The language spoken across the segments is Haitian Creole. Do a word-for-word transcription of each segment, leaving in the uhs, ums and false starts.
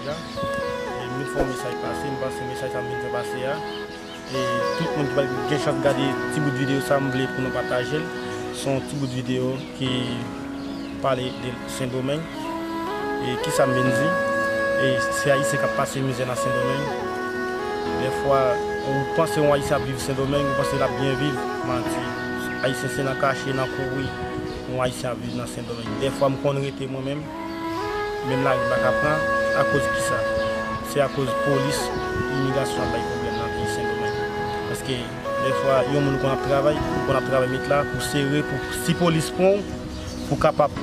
Deja, e m vin fè yon mesaj pase, m panse mesaj sa m vin fè pase a. E tout moun ki pa gen chans gade ti bout videyo sa, m vle pou nou pataje l. Se yon ti bout videyo ki pale de Sendomeng. E kisa m vin di? E se Ayisyen k ap pase mizè nan Sendomeng. Dèfwa, ou panse yon Ayisyen ap viv Sendomeng, ou panse l ap byen viv, manti. Ayisyen se nan kache, nan kouri, yon Ayisyen ap viv nan Sendomeng. Dèfwa, m konn rete mwen menm, menm lari m pa ka pran, akoz kisa? Se akoz polis, imigrasyon ap bay pwoblèm nan peyi Sendomeng. Paske dèfwa, yon moun ou konn ap travay, ou konn ap travay met la, pou sere, pou si polis pran w, pou kapab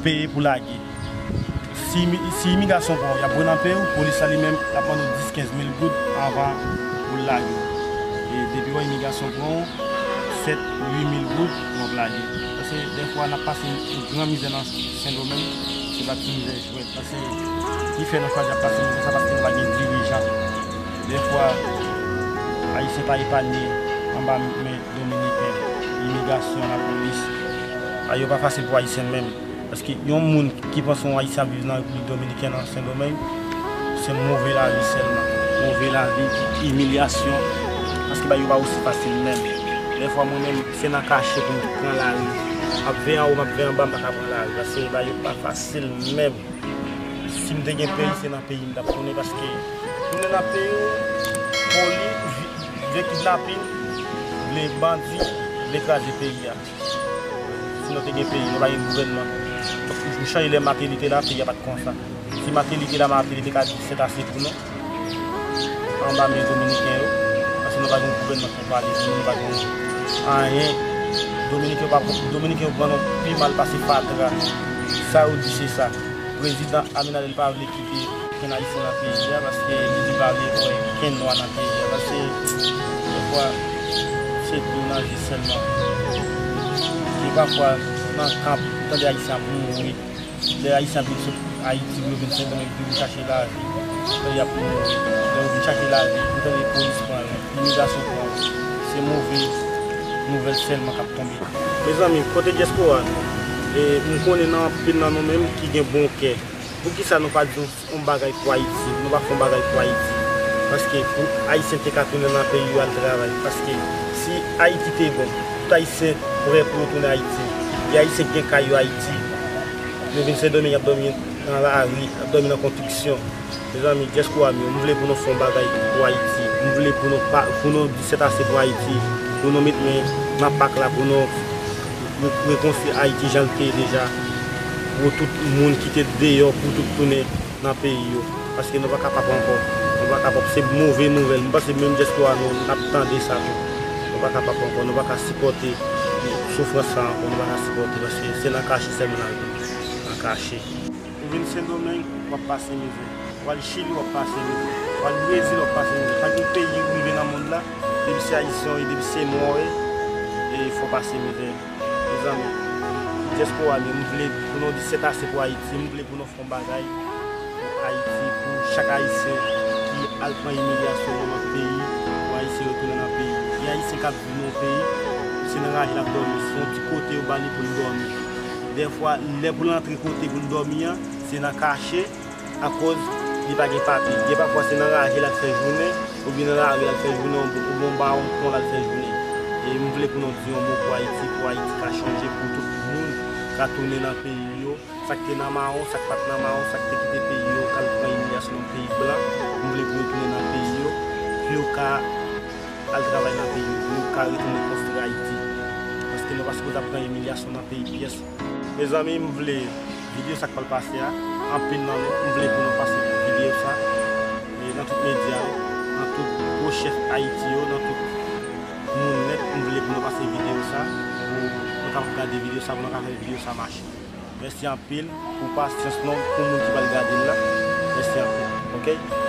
peye pou lage. Si, imi- si imigrasyon pran w, y ap voye nan peyi w, polis la li menm, l ap mande w dis, kenz mil goud anvan pou l lage w. E depi wè imigrasyon pran w, sèt, uit mil goud, w ap lage. Paske dèfwa, n ap pase yon gran mizè nan Sendomeng, se pa ti mizè jwèt. Paske ki fè nou chwazi ap pase mizè sa, paske nou pa gen dirijan. Dèfwa, Ayisyen pa epanye anba men Dominiken, imigrasyon, lapolis. Bagay yo pa fasil pou Ayisyen menm. Paske yon moun ki panse yon Ayisyen ap viv nan Repiblik Dominikèn, nan Sendomeng, se move lavi sèlman. Move lavi, imilyasyon. Paske bagay yo pa osi fasil menm. Dèfwa mwen menm, se nan kache pou m pran lari. M ap veye anwo, m ap veye anba, m pa ka pran lari. Paske bagay yo pa fasil menm. Si m te gen peyi, se nan peyi m t ap tounen, paske tounen nan peyi w, vòlè, vi- vle kidnapin, vle bandi, vle kraze peyi a. Si nou te gen peyi, nou pa gen gouvènman. Nou chanje lè Martelly te la, peyi a pa t konsa. Si Martelly te la, Martelly te ka di se ase pou nou. Anba men Dominiken yo, paske nou pa gen gouvènman pou pale pou nou, nou pa gen anyen. Dominiken yo pa, Dominiken yo pran nou pi mal pase fatra. Sa yo di se sa. Prezidan Abinader pa vle kite kenn Ayisyen nan peyi a, paske li di pa vle wè kenn nwa nan peyi a, paske dèfwa se dlo nan je sèlman. Gen pafwa nan kan ou tande Ayisyen ap mouri, lè Ayisyen ap vin sot Ayiti pou yo vin Sendomeng pou yo vin chache lavi, tande y ap mouri. Lè yo vin chache lavi, ou tande polis pran yo, imigrasyon pran yo. Se move nouvèl sèlman k ap tonbe. Mezanmi, kote dyaspora nou? E, m konnen nan anpil nan nou menm ki gen bon kè. Poukisa nou pa di yon, yon bagay pou Ayiti? Nou pa fè yon bagay pou Ayiti. Paske pou Ayisyen te ka tounen nan peyi yo al travay. Paske si Ayiti te bon, tout Ayisyen prè pou yo tounen Ayiti. E Ayisyen ki gen kay yo Ayiti, yo vin Sendomeng, y ap dòmi nan lari, y ap dòmi nan konstriksyon. Mezanmi, dyaspora m yo, m vle pou nou fè yon bagay pou Ayiti. M vle pou nou pa, pou nou di sèt ase pou Ayiti. Pou nou met men nan pak la, pou nou re- rekonstwi Ayiti jan l te ye deja. Pou tout moun ki te deyò, pou tout tounen nan peyi yo. Paske nou pa kapab ankò. Nou pa kapab. Se move nouvèl. M panse menm dyaspora nou, n ap tande sa tou. Nou pa kapab ankò. Nou pa ka sipòte soufrans sa ankò. Nou pa ka sipòte. Paske se nan kache sèlman n ap viv. Nan kache. Ou vin Sendomeng, w ap pase mizè. W al Chili, w ap pase mizè. W al Brezil, w ap pase mizè. Pa gen peyi rive nan mond la, depi se Ayisyen w ye, depi se nwa w ye, e fò w pase mizè. Mezanmi, dyaspora m yo, m vle pou nou di sèt ase pou Ayiti, m vle pou nou fè yon bagay pou Ayiti, pou chak Ayisyen ki al pran imilyasyon nan lòt peyi, pou Ayisyen retounen nan peyi yo. Gen Ayisyen k ap viv nan yon peyi, se nan raje l ap dòmi, se yon ti kote yo ba li pou l dòmi. Dèfwa, lè pou l antre kote pou l dòmi an, se nan kache, akoz li pa gen papye. Gen pafwa se nan raje l ap fè jounen, oubyen nan lari l ap fè jounen, oubyen yon ba yon pon l al fè jounen. E m vle pou nou di yon mo pou Ayiti, pou Ayiti ka chanje, pou tout moun ka tounen nan peyi yo. Sa k te nan mawon, sa k pa t nan mawon, sa k te kite peyi yo, k al pran imilyasyon nan peyi blan, m vle pou yo tounen nan peyi yo, pou yo ka al travay nan peyi yo, pou yo ka retounen konstwi Ayiti. Paske nou pa sipoze ap pran imilyasyon nan peyi pyès. Mezanmi, m vle videyo sa k pral pase a, anpil nan nou, m vle pou nou pase videyo sa, e nan tout medya yo, nan tout gwo chèf Ayiti yo, nan tout moun nèt, m vle pou nou pase videyo sa, pou nou kapab gade videyo sa, pou nou ka fè videyo sa mache. Mèsi anpil pou pasyans nou, pou moun ki pral gade l la. Mèsi anpil, oke?